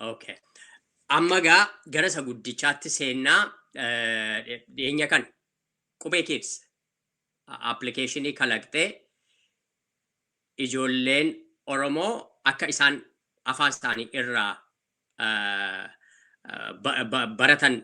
Okay. Amma gaa gara isa guddichaatti seennaa, dhiyeenya kan Qubee Kids applicationii kalaqxee ijoolleen Oromoo akka isaan afaan isaanii irraa baratan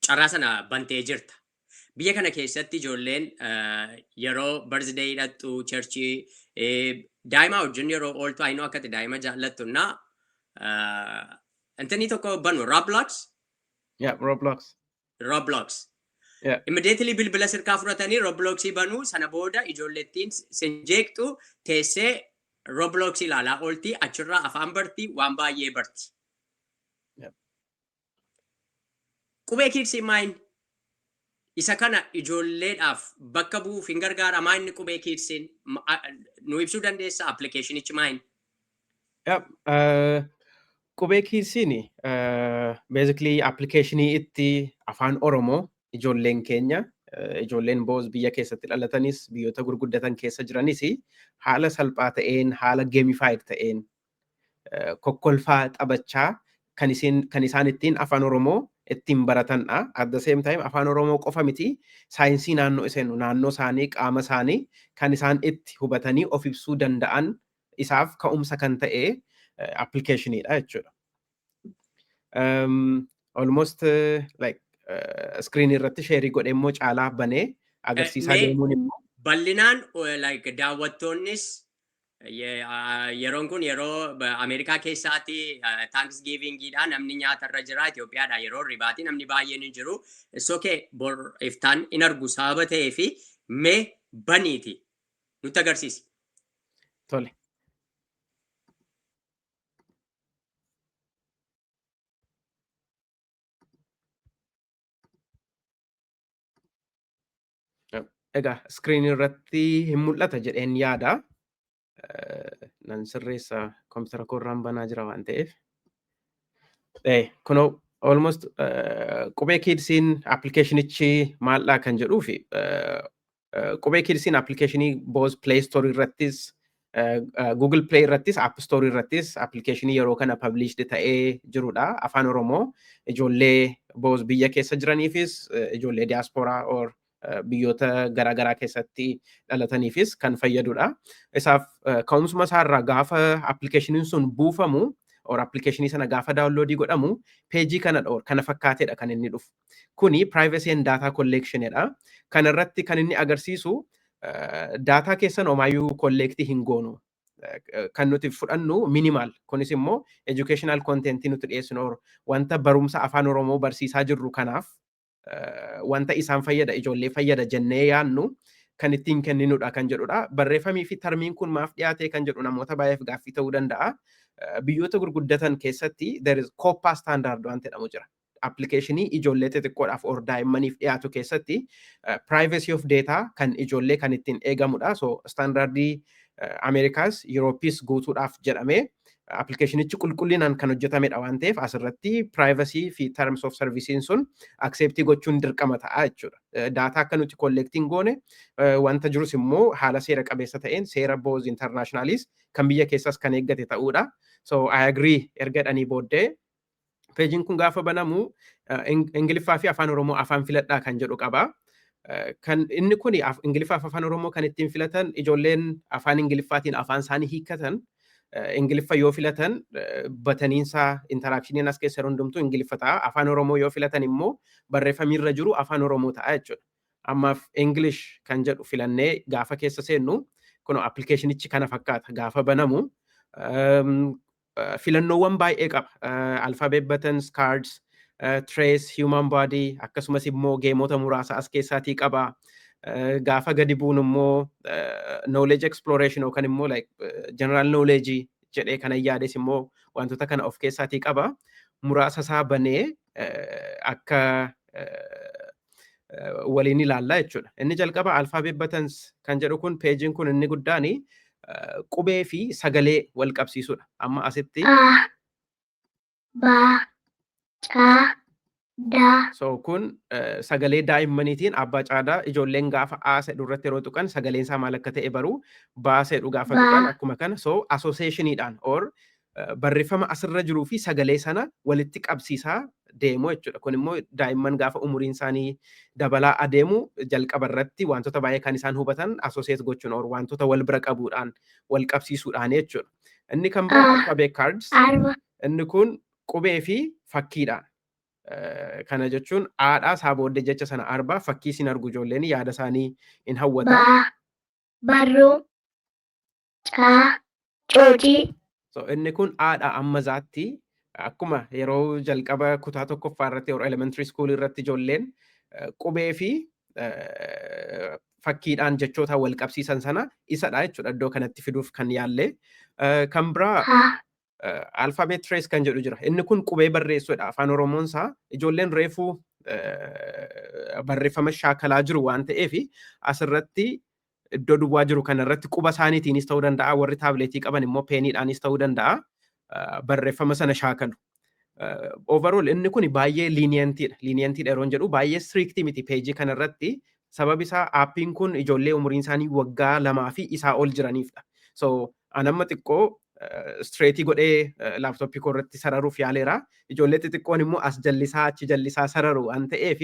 carraa sana bantee jirta. Biyya kana keessatti ijoolleen yeroo birthday hidhattu, churchii daa'ima wajjin yeroo ooltu, ayinoo akkati daa'ima jaallattu naa intinni tokko banu Roblox. Yeah, Roblox. Roblox. Yeah. Immediately bilbila sirkaa fudhatanii Robloxii banuu. Sana booda ijoollettiin sin jeeqxu teessee Roblox ilaalaa ooltii, achirraa afaan bartii, waan baay'ee barti. Qubee Kidsii maayin isa kana ijoolleedhaaf bakka bu'uuf hin gargaara? Maayinni Qubee Kidsiin nu ibsuu dandeessa, applicationichi maayin? Yep. Qubee Kidsiin basically applicationii itti afaan Oromoo ijoolleen keenya, ijoolleen both biyya keessatti dhalatanis biyyoota gurguddatan keessa jiranis, haala salphaa ta'een, haala gamified ta'een, kokkolfaa taphachaa kan isaan ittiin afaan Oromoo ittiin baratanidha. At the same time, afaan Oromoo qofa miti, saayinsii naannoo iseen naannoo isaanii, qaama isaanii kan isaan itti hubatanii of ibsuu danda'an isaaf ka'umsa kan ta'e applicationiidha jechuudha. Almost like screen irratti share godhee immoo caalaa banee agarsiisaa deemuun immoo. Bal'inaan like daawwattoonnis yeroon kun yeroo Ameerikaa keessaatti Thanksgivingidha, namni nyaatarra jira. Itoophiyaadha yeroo ribaati, namni baay'een hin jiru. It's okay, bor iftaan in argu sababa ta'ee fi mee baniiti nutti agarsiisi. Tole. Egaa screen irratti hin mul'ata jedheen yaada. Nan sirreessa, koompitara koorraan banaa jira waan ta'eef. Kunoo almost Qubee Kidsiin applicationichi maaldhaa kan jedhuu fi Qubee Kidsiin applicationii both Play Store irrattis, Google Play irrattis, App Store irrattis applicationii yeroo kana published ta'ee jirudha. Afaan Oromoo ijoollee both biyya keessa jiraniifis ijoollee diaspora or biyyoota garaagaraa keessatti dhalataniifis kan fayyadudha. Isaaf ka'umsuma isaarraa gaafa applicationiin sun buufamu or applicationii sana gaafa downloadii godhamu, peejii kana or kana fakkaateedha kan inni dhufu. Kuni privacy and data collectionidha. Kana irratti kan inni agarsiisu daataa keessan homaayyuu collectii hin goonu. Kan nuti fudhannu minimal. Kunis immoo educational content nuti dhiyeessinu or wanta barumsa afaan Oromoo barsiisaa jirru kanaaf wanta isaan fayyada, ijoollee fayyada jennee yaannu kan ittiin kenninudha kan jedhudha. Barreeffamii fi termiin kun maaf dhiyaate kan jedhu namoota baay'eef gaaffii ta'uu danda'a. Biyyoota gurguddatan keessatti there is COPPA standard waan jedhamu jira. Applicationii ijoollee xixiqqoodhaaf or daa'immaniif dhiyaatu keessatti privacy of data kan ijoollee kan ittiin eegamudha. So standardii Ameerikaas Yurooppis guutuudhaaf jedhamee applicationichi qulqullinaan kan hojjetamedha waan ta'eef, asirratti privacy fi terms of service sun acceptii gochuun dirqama ta'a jechuudha. Daataa akka nuti collecting goone, wanta jirus immoo haala seera qabeessa ta'een seera both internationalis kan biyya keessas kan eeggate ta'uudha. So I agree erga jedhanii booddee peejiin kun gaafa banamu Ingiliffaa fi afaan Oromoo afaan filadhaa kan jedhu qaba. Kan inni kun Ingiliffaa fi afaan Oromoo kan ittiin filatan, ijoolleen afaan Ingiliffaatiin afaan isaanii hiikkatan Ingiliffa yoo filatan, buttoniinsaa interactioniin as keessa hundumtuu Ingiliffa ta'a. Afaan Oromoo yoo filatan immoo barreeffamni irra jiru afaan Oromoo ta'a jechuudha. Ammaaf English kan jedhu filannee gaafa keessa seennu, kun applicationichi kana fakkaata gaafa banamu. Filannoowwan baay'ee qaba. Alphabet buttons, cards, trace, human body, akkasumas immoo gameota muraasa as keessaatii qaba. Gaafa gadi buun immoo knowledge exploration yookaan immoo like general knowledge jedhee kana yaades immoo wantoota kana of keessaatii qaba. Muraasa isaa banee akka waliin ilaallaa jechuudha. Inni jalqaba alphabet buttons kan jedhu kun, peejiin kun inni guddaani qubee fi sagalee wal qabsiisudha. Amma asitti A, B, C, D. So kun sagalee daa'immaniitiin abbaa caadaa, ijoolleen gaafa A sedhu irratti yeroo tuqan sagaleen isaa maal akka ta'e baruu, baa sedhu gaafa tuqan Ba. akkuma kana, so associationiidhaan or Barreeffama asirra jiruu fi sagalee sana walitti qabsiisaa deemu jechuudha. Kun immoo daa'imman gaafa umuriin isaanii dabalaa adeemu jalqaba irratti wantoota baay'ee kan isaan hubatan associate gochuun or wantoota wal bira qabuudhaan, wal qabsiisuudhaan jechuudha. Inni kan biraa alphabet cards. Arba. Inni kun qubee fi fakkiidhaan. Kana jechuun haadhaa isaa booddee jecha sana arbaa fakkii isin argu, ijoolleen yaada isaanii in hawwata. Baa, barruu, caa, coocii. So inni kun haadha amma zaatti akkuma yeroo jalqaba kutaa tokkoffaa irratti yeroo elementary school irratti ijoolleen qubee fi fakkiidhaan jechoota wal qabsiisan sana isadha jechuudha iddoo kanatti fiduuf kan yaalle. Kan biraa haa, alphabet trace kan jedhu jira. Inni kun qubee barreessuudha. Afaan Oromoon isaa ijoolleen reefuu barreeffama shaakalaa jiru waan ta'eef, asirratti iddoo duwwaa jiru kanarratti quba isaaniitiinis ta'uu danda'a. Warri tabletii qaban immoo peniidhaanis ta'uu danda'a. Barreeffama sana shaakalu. Overall inni kun baay'ee lenientiidha. Lenientiidha yeroo jedhu baay'ee strictii miti pageii kanarratti. Sababi isaa appiin kun ijoollee umuriin isaanii waggaa 2 fi isaa ol jiraniifidha. So anamma xiqqoo straightii godhee laptopii koo irratti sararuuf yaaleera. Ijoollee xixiqqoon immoo as jallisaa achi jallisaa sararu waan ta'eef,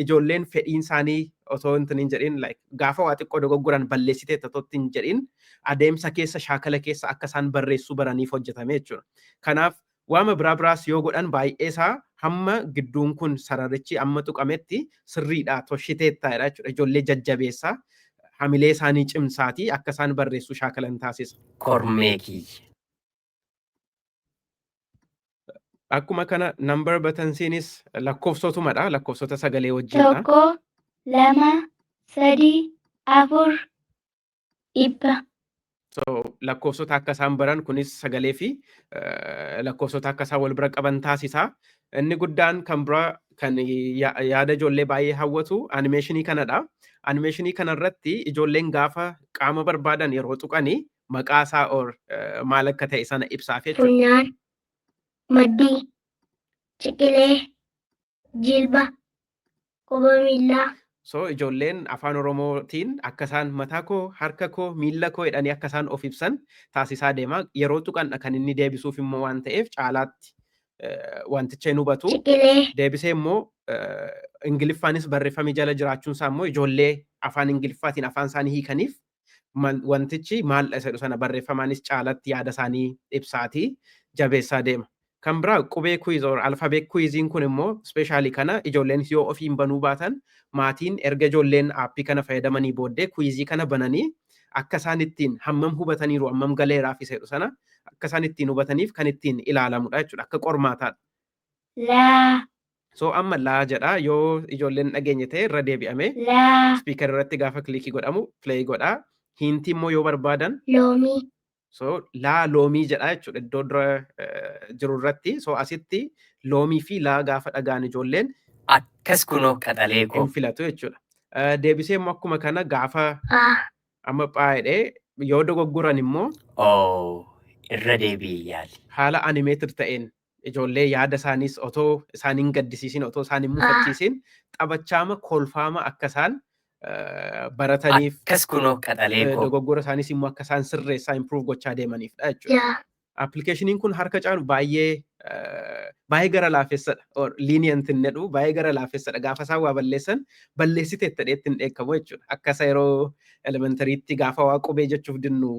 ijoolleen fedhiin isaanii otoo hin jedhin, like gaafa waa xiqqoo dogoggoran balleessitee otoo hin jedhin, adeemsa keessa, shaakala keessa akka isaan barreessuu baraniif hojjetame jechuudha. Kanaaf waama biraa biraas yoo godhan baay'ee isaa hamma gidduun kun sararichi amma tuqametti sirriidha, toshiteettaadha jechuudha. Ijoollee jajjabeessaa, hamilee isaanii cimsaatii akka isaan barreessuu shaakalan taasisa. Kormee kiyya. Akkuma kana number buttonsiinis lakkoofsotumadha. Lakkoofsota sagalee wajjinidha. 1, 2, 3, 4, 100. So lakkoofsota akka isaan baran, kunis sagalee fi lakkoofsota akka isaan wal bira qaban taasisa. Inni guddaan kan biraa kan yaada ijoollee baay'ee hawwatu animationii kanadha. Animationii kanarratti ijoolleen gaafa qaama barbaadan yeroo tuqanii maqaa isaa or maal akka ta'e sana ibsaaf jechuudha. Funyaan, maddii, ciqilee, jilba, quba miillaa. So ijoolleen afaan Oromootiin akka isaan mataa koo, harka koo, miilla koo jedhanii akka isaan of ibsan taasisaa deema. Yeroo tuqan kan inni deebisuuf immoo waan ta'eef caalaatti wanticha hin hubatu. Ciqilee. Deebisee immoo Ingiliffaanis barreeffamni jala jiraachuun isaa immoo ijoollee afaan Ingiliffaatiin afaan isaanii hiikaniif wantichi maal isa jedhu sana barreeffamaanis caalatti yaada isaanii ibsaatii jabeessaa deema. Kan biraa qubee quiz or alphabet quiziin kun immoo specialii kana ijoolleen yoo ofiin banuu baatan, maatiin erga ijoolleen appii kana fayyadamanii booddee quizii kana bananii akka isaan ittiin hammam hubataniiru, hammam galeeraaf isa jedhu sana akka isaan ittiin hubataniif kan ittiin ilaalamudha jechuudha, akka qormaataadha. Laa. So amma laa jedha, yoo ijoolleen dhageenye ta'e irra deebi'amee laa, speaker irratti gaafa clickii godhamu play godha. Hintii immoo yoo barbaadan loomii. So laa loomii jedha jechuudha iddoo dura jiru irratti. So asitti loomii fi laa gaafa dhagaan ijoolleen Akkas kunoo qaxalee koo. hin filatu jechuudha. Deebisee immoo akkuma kana gaafa a, amma phaa'edhee yoo dogoggoran immoo Oo, irra deebi'i yaali. haala animated ta'een ijoollee yaada isaaniis otoo isaan hin gaddisiisin, otoo isaan hin mufachiisin, taphachaama kolfaama akka isaan barataniif Akkas kunoo qaxalee koo. dogoggora isaaniis immoo akka isaan sirreessaa, improve gochaa deemaniifdha jechuudha. Ja, Applicationiin kun harka caalu baay'ee baay'ee gara laafessadha. Or lenient hin jedhu, baay'ee gara laafessadha. Gaafa isaan waa balleessan balleessiteetta jedhee hin dheekkamu jechuudha. Akka isa yeroo elementaryitti gaafa waa qubee jechuuf dinnu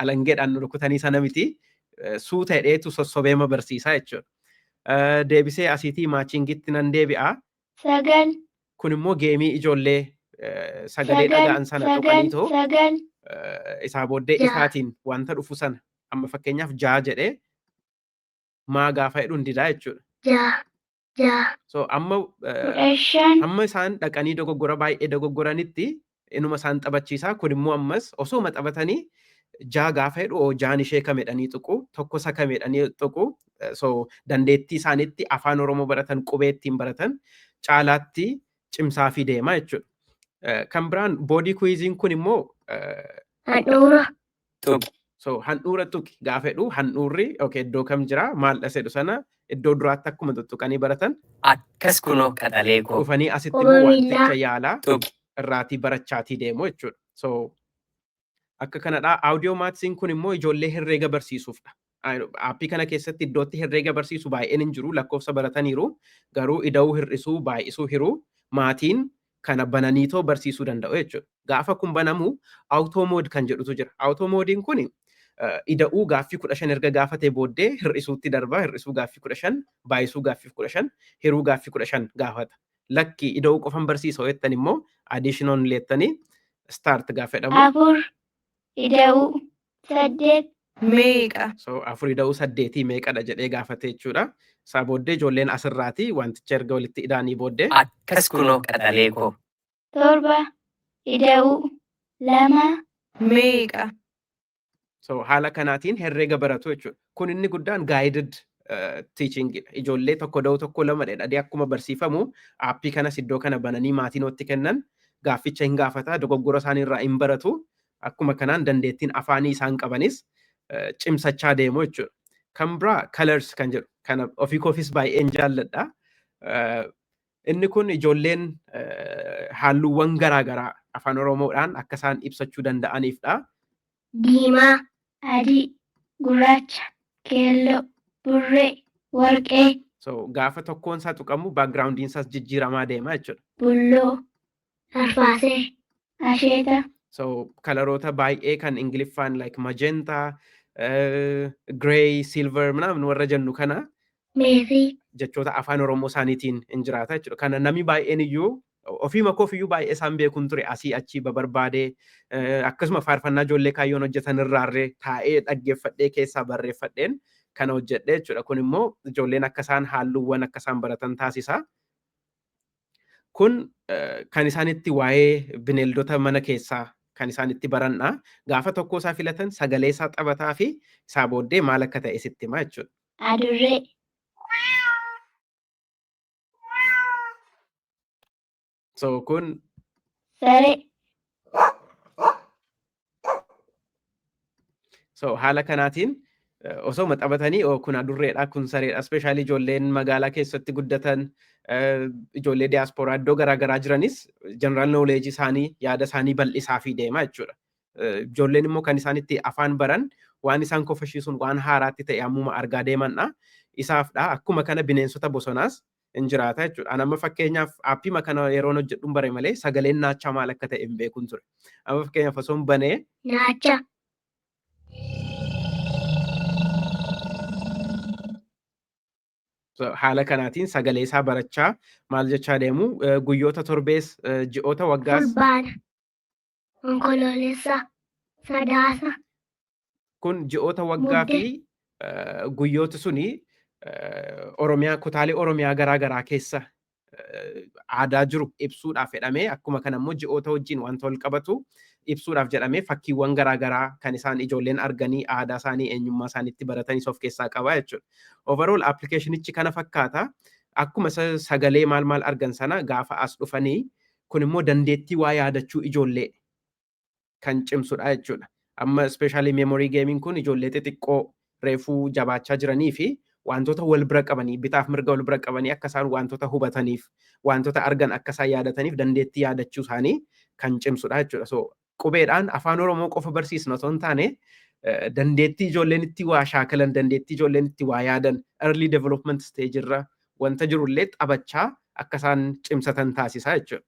alangeedhaan nu rukutanii sana miti. Suuta jedheetu sossobeema barsiisaa jechuudha. Deebisee asiitii matchingitti nan deebi'a. 9, Kun immoo gameii ijoollee sagalee 9, dhaga'an sana 9, tuqaniitoo 9, isaa booddee 6, isaatiin wanta dhufu sana amma fakkeenyaaf jaa jedhee maa gaafa jedhu hin didaa jechuudha. 6, 6, So amma 15, amma isaan dhaqanii dogoggora baay'ee dogoggoranitti inuma isaan taphachiisaa. Kun immoo ammas osooma taphatanii jaa gaafa jedhu oo jaan ishee kamedhanii tuqu, tokko isa kamedhanii tuqu. So dandeettii isaanitti afaan Oromoo baratan, qubee ittiin baratan caalaatti cimsaa fi deema jechuudha. Kan biraan boodii quiziin kun immoo handhuura, Tuqi. So handhuura tuqi gaafa jedhu handhuurri okay, iddoo kam jira, maal dhasa jedhu sana iddoo duraatti akkuma tuttuqanii baratan Akkas kunoo qaxalee koo. dhufanii asitti quba immoo miillaa, wanticha yaalaa Tuqi. irraatii barachaatii deemu jechuudha. So akka kanadha. Audio mathsiin kun immoo ijoollee herreega barsiisuufdha. Aappii kana keessatti iddootti herreega barsiisu baay'een hin jiru, lakkoofsa barataniiru, garuu ida'uu, hir'isuu, baay'isuu, hiruu maatiin kana bananiitoo barsiisuu danda'u jechuudha. Gaafa kun banamu auto mode kan jedhutu jira. Auto modeiin kun ida'uu gaaffii 15 erga gaafatee booddee hir'isuutti darba. Hir'isuu gaaffii 15, baay'isuu gaaffii 15, hiruu gaaffii 15 gaafata. Lakki, ida'uu qofan barsiisa jettan immoo addition only jettanii start gaafa jedhamu. 4 ida'uu 8. Meeqa? So 4 ida'uu 8 meeqadha jedhee gaafate jechuudha. Isaa booddee ijoolleen asirraati wanticha erga walitti ida'anii booddee. Akkas kunoo, qaxalee koo. 7 ida'uu 2. Meeqa? So haala kanaatiin herreega baratu jechuudha. Kun inni guddaan guided teaching. Ijoollee tokko da'uu tokko lama dhedhadee akkuma barsiifamu, aappii kanas iddoo kana bananii maatiin itti kennan, gaafficha hin gaafata, dogoggora isaanii irraa hin baratu. Akkuma kanaan dandeettiin afaanii isaan qabanis cimsachaa deemu jechuudha. Kan biraa colors kan jedhu kana ofii koofis baay'een jaalladha. Inni kun ijoolleen halluuwwan garaa garaa afaan Oromoodhaan akka isaan ibsachuu danda'aniifdha. Diimaa, adii, gurraacha, keelloo, burree, warqee. So gaafa tokkoon isaa tuqamu backgroundiin isaas jijjiiramaa deema jechuudha. Bulloo, arfaasee, asheeta. So coloroota baay'ee kan Ingiliffaan like magenta, grey, silver ምናምን warra jennu kana meetii, jechoota afaan Oromoo isaaniitiin hin jiraata jechuudha. Kana namni baay'een iyyuu ofii makoof iyyuu baay'ee isaan beekuun ture, asii achii babarbaadee, akkasuma faarfannaa ijoollee kaayyoon hojjetan irraarree taa'ee dhaggeeffadhee keessaa barreeffadheen kana hojjedhe jechuudha. Kun immoo ijoolleen akka isaan halluuwwan akka isaan baratan taasisa. Kun kan isaan itti waa'ee bineeldota mana keessaa kan isaan itti barannaa. Gaafa tokko isaa filatan sagalee isaa taphataa fi isaa booddee maal akka ta'e sitti hima jechuudha. Adurree. So kun saree. So haala kanaatiin osoo taphatanii, "Oh, kun adurreedha, kun sareedha." Especially ijoolleen magaalaa keessatti guddatan, ijoollee diyaaspooraa iddoo garaagaraa jiranis general knowledge isaanii, yaada isaanii bal'isaa fi deema jechuudha. Ijoolleen immoo kan isaan itti afaan baran waan isaan kofashiisuun, waan haaraatti ta'e ammuma argaa deemanidha. Isaafdha akkuma kana bineensota bosonaas hin jiraata jechuudha. Ani amma fakkeenyaaf aappii kana yeroon hojjedhuun bare malee sagaleen naachaa maal akka ta'e hin beekun ture. Amma fakkeenyaaf osoo hin banee Naacha. So, haala kanaatiin sagalee isaa barachaa maal jechaa deemu, guyyoota torbees, ji'oota waggaas. Fulbaana, Onkoloolessa, Sadaasa. Kun ji'oota waggaa Mudde. fi guyyoota suni Oromiyaa, kutaalee Oromiyaa garaa garaa keessa aadaa jiru ibsuudhaaf jedhamee, akkuma kana immoo ji'oota wajjin wanta wal qabatu ibsuudhaaf jedhamee fakkiiwwan garaa garaa kan isaan ijoolleen arganii aadaa isaanii, eenyummaa isaaniitti baratanis of keessaa qaba jechuudha. Overall applicationichi kana fakkaata. Akkuma sagalee maal maal argan sana gaafa as dhufanii, kun immoo dandeettii waa yaadachuu ijoollee kan cimsudha jechuudha. Amma especially memory gaming kun ijoollee xixiqqoo reefuu jabaachaa jiranii fi wantoota wal bira qabanii, bitaaf mirga wal bira qabanii akka isaan wantoota hubataniif, wantoota argan akka isaan yaadataniif, dandeettii yaadachuu isaanii kan cimsudha jechuudha. So qubeedhaan afaan Oromoo qofa barsiisna osoo hin taane, dandeettii ijoolleen itti waa shaakalan, dandeettii ijoolleen itti waa yaadan, early development stage irra wanta jirullee taphachaa akka isaan cimsatan taasisa jechuudha.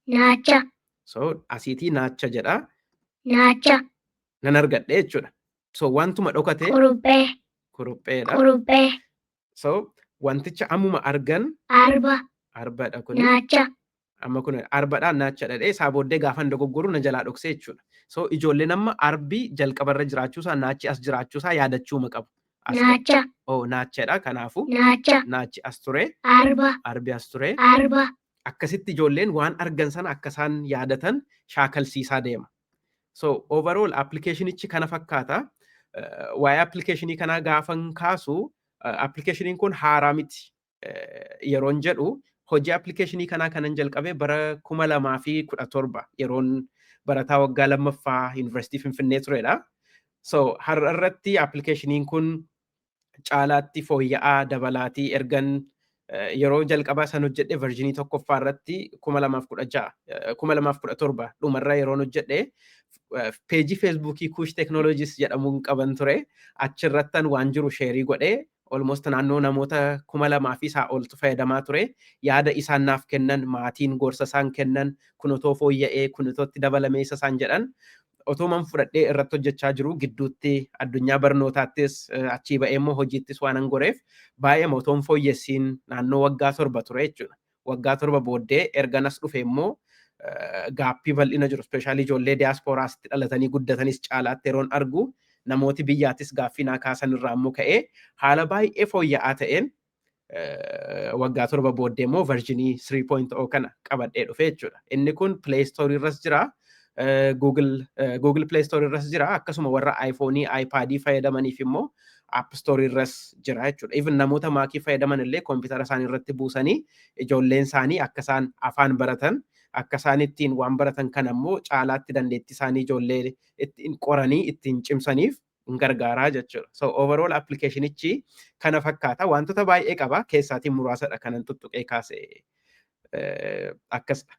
Naacha. So asiitii naacha jedha. Naacha. Nan argadhe jechuudha. So wantuma dhokate. Kuruphee. Kurupheedha. Kuruphee. So wanticha ammuma argan. Arba. Arbadha kuni. Naacha. Amma kun arbadhaan naacha dhadhee, isaa booddee gaafan dogoggoru na jalaa dhoksee jechuudha. So ijoolleen amma arbi jalqabarra jiraachuusaa, naachi as jiraachuusaa yaadachuuma qabu. Naacha. Oh, naachadha, kanaafuu. Naacha. Naachi as ture. Arba. Arbi as ture. Arba. Akkasitti ijoolleen waan argan sana akka isaan yaadatan shaakalsiisaa deema. So overall applicationichi kana fakkaata. Waa'ee applicationii kanaa gaafan kaasu, applicationiin kun haaraa miti yeroon jedhu, hojii applicationii kanaa kanan jalqabe bara 2017 yeroon barataa waggaa lammaffaa Yuunivarsiitii Finfinnee turedha. So har'a irratti applicationiin kun caalaatti fooyya'aa dabalaatii ergan yeroo jalqabaa san hojjedhe versionii tokkoffaa irratti 2016, 2017 dhumarra yeroon hojjedhe Peejii Feesbuukii Kuush Technologies jedhamuun qaban ture. Achirrattan waan jiru share godhee, almost naannoo namoota 2000 fi isaa oltu fayyadamaa ture. Yaada isaan naaf kennan, maatiin gorsa isaan kennan, kun otoo fooyya'ee, kun otoo itti dabalamee isa isaan jedhan otoo man fudhadhee irratti hojjechaa jiru, gidduutti addunyaa barnootaattis achii ba'ee immoo hojiittis waan an goreef baay'ee otoon fooyyessiin naannoo waggaa 7 ture jechuudha. Waggaa 7 booddee erga nas dhufe immoo gap bal'ina jiru, especially ijoollee diyaaspooraasitti dhalatanii guddatanis caalaatti yeroon argu, namooti biyyaattis gaaffii naa kaasan irraa immoo ka'ee haala baay'ee fooyya'aa ta'een waggaa 7 booddee immoo version 3.0 kana qabadhee dhufe jechuudha. Inni kun Play Store irras jira. Google Play Store irras jira. Akkasuma warra iPhone, iPad fayyadamaniif immoo App Store irras jira jechuudha. Even namoota Mac fayyadaman illee koompitara isaanii irratti buusanii ijoolleen isaanii akka isaan afaan baratan, akka isaan ittiin waan baratan kana immoo caalaatti dandeettii isaanii ijoollee ittiin qoranii ittiin cimsaniif hin gargaaraa jechuudha. So overall applicationichi kana fakkaata. Wantoota baay'ee qaba. Keessaatiin muraasadha kanan tuttuqee kaase akkasidha.